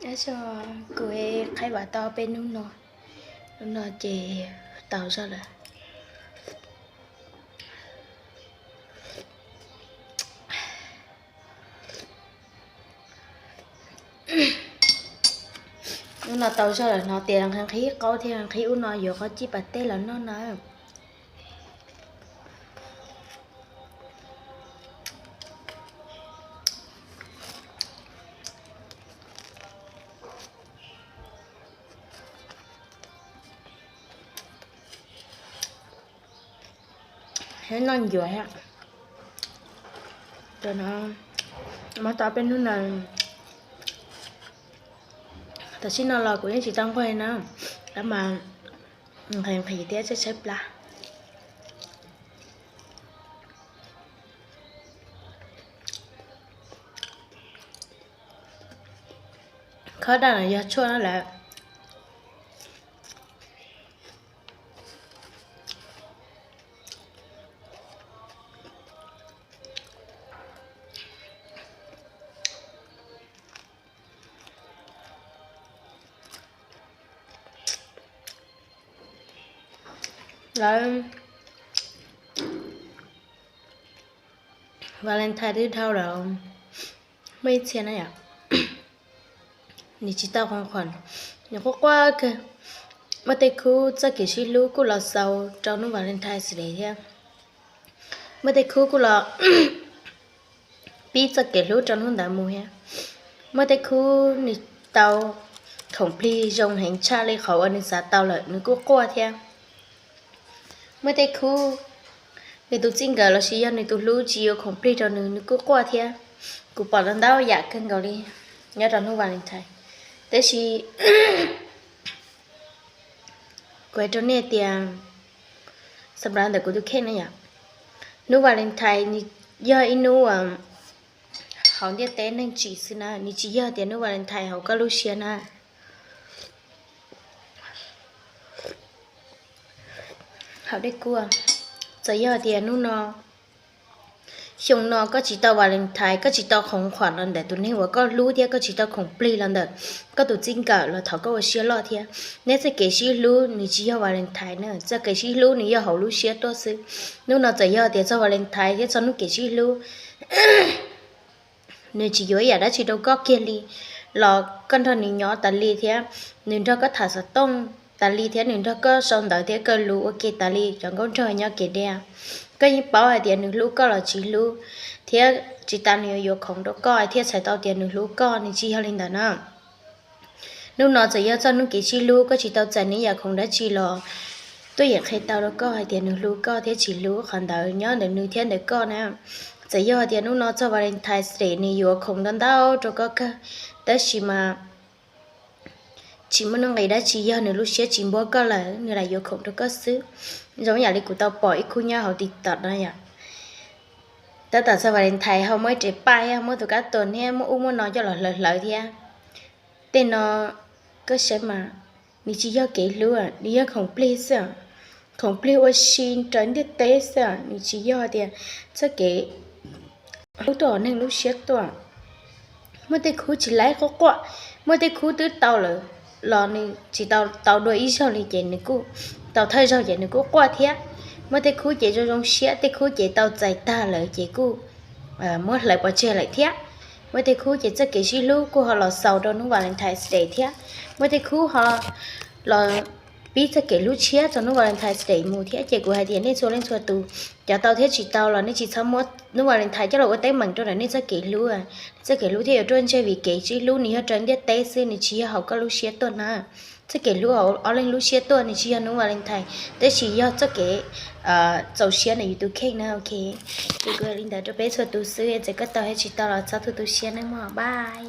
Ab so, kuv qhaib vam tau peb hnub no, hnub no ces tau zog lawm. Hnub no tau zog lawm no tias nqhis qaub thiab nqhis ub no yuav qhov cib pas teb los noj na. Noj ncuav thiab. Tam sim no, tam sim no los kuv yeej tsis tau nquag na, tab mas nqhis nqhis thiab tshaib tshaib plab. Khob daj no yog tshuaj no lawm. Lawv Valentine twb dhau lawm, muaj ib txhia na yom, nws tsis tau qhov qhuas, nws quaj quaj kawg. Muaj tej khub txoj kev sib hlub kuj los xaus rau hnub Valentine Day thiab. Muaj tej khub kuj los pib txoj kev hlub rau hnub ntawd mus thiab. Muaj tej khub nws tau khoom plig zoo heev tshaj li qhov uas nws xav tau lawm nws kuj quaj thiab. Muaj tej khub nws tus txij nkawm lossis yog nws tus hlub tsis yuav khoom plig rau nws, nws kuj quaj thiab. Kuv pom ntau ntau yam kawg nkaus li nyob rau hnub Valentine. Tab sis kuv hais rau nej tias, xam nrad ntawm kuv tus kheej na yom, hnub Valentine nws yog ib hnub hauv ntiaj teb neeg tsim xwb na, nws tsis yog tias hnub Valentine hauv koj lub siab na. Hauv dej kua, txawm yog tias hnub no, xyoo no koj tsis tau Valentine, koj tsis tau khoom qhuas los ntawm tus neeg uas koj hlub thiab koj tsis tau khoom plig los ntawm koj tus txij nkawm los thaum koj ua siab loj thiab, neb txoj kev sib hlub nws tsis yog Valentine na, txoj kev sib hlub nws yog hauv lub siab tuaj xwb. Hnub no txawm yog tias txog Valentine thiab txog hnub kev sib hlub, nws tsis yuav ib yam dab tsi rau koj kiag li, los koj nrog nws nyob tas li thiab, nws nrog koj tham xov tooj tas li thiab, nws nrog koj sau ntawv thiab kaw lus ua ke tas li cov nkauj nraug nyob kev deb. Koj yeej paub hais tias nws hlub koj los tsis hlub, thiab tsis tas nws yuav yuav khoom rau koj thiaj txhais tau tias nws hlub koj, nws tsis yog li ntawd na. Hnub no txawm yog txog hnub kev sib hlub, koj tsis tau txais nws ib yam khoom dab tsi los tuaj yeem qhia tau rau koj hais tias nws hlub koj thiab tsis hlub, qhov ntawd nyob ntawm nws thiab ntawm koj na. Txawm yog tias hnub no txog Valentine Day nws yuav khoom ntau ntau rau koj kawg, tab sis mas tsis muaj nuj nqis dab tsi, yog nws lub siab tsis npuab koj lawm nws lam yuav khoom rau koj xwb. Zoo yam li kuv tau pom ib khub nyob hauv TikTok no yom, tab tom txog Valentine ho muab ib rev paj thiab muab tus kab tua thiab muab ub muab no coj los hlawv hlawv thiab. Tej no koj saib mas, nws tsis yog kev hlub, nws yog khoom plig xwb, khoom plig ua si raws ntiaj teb xwb, nws tsis yog tias txoj kev hlub tuaj hauv neeg lub siab tuaj. Muaj tej khub tsis laib quaj quaj, muaj tej khub twb tau lawm los nws tsis tau tau dua ib zaug li ces nws kuj tau thawj zaug ces nws kuj quaj thiab. Muaj tej khub ces zoo zoo siab, tej khub ces tau txais tag lawm ces kuj muab hlawv pov tseg lawm thiab. Muaj tej khub ces txoj kev sib hlub kuj ho los xaus rau hnub Valentine Day thiab. Muaj tej khub ho los pib txoj kev hlub tshiab rau hnub Valentine Day mus thiab. Ces kuv hais tias nej txhua leej txhua tus, cov tau thiab tsis tau los nej tsis txhob muab hnub Valentine coj los ua teeb meem rau ntawm nej txoj kev hlub. Nej txoj kev hlub thiaj yuav ruaj ntseg, vim kev sib hlub nws yog raws ntiaj teb xwb, nws tsis yog hauv koj lub siab tuaj na. Txoj kev hlub hauv ob leeg lub siab tuaj nws tsis yog hnub Valentine, tab sis yog txoj kev txaus siab ntawm yus tus kheej na. Ok, ces kuv hais li ntawd rau peb txhua tus xwb, txawm koj tau thiab tsis tau los txhob tu tu siab nawb mog, bye.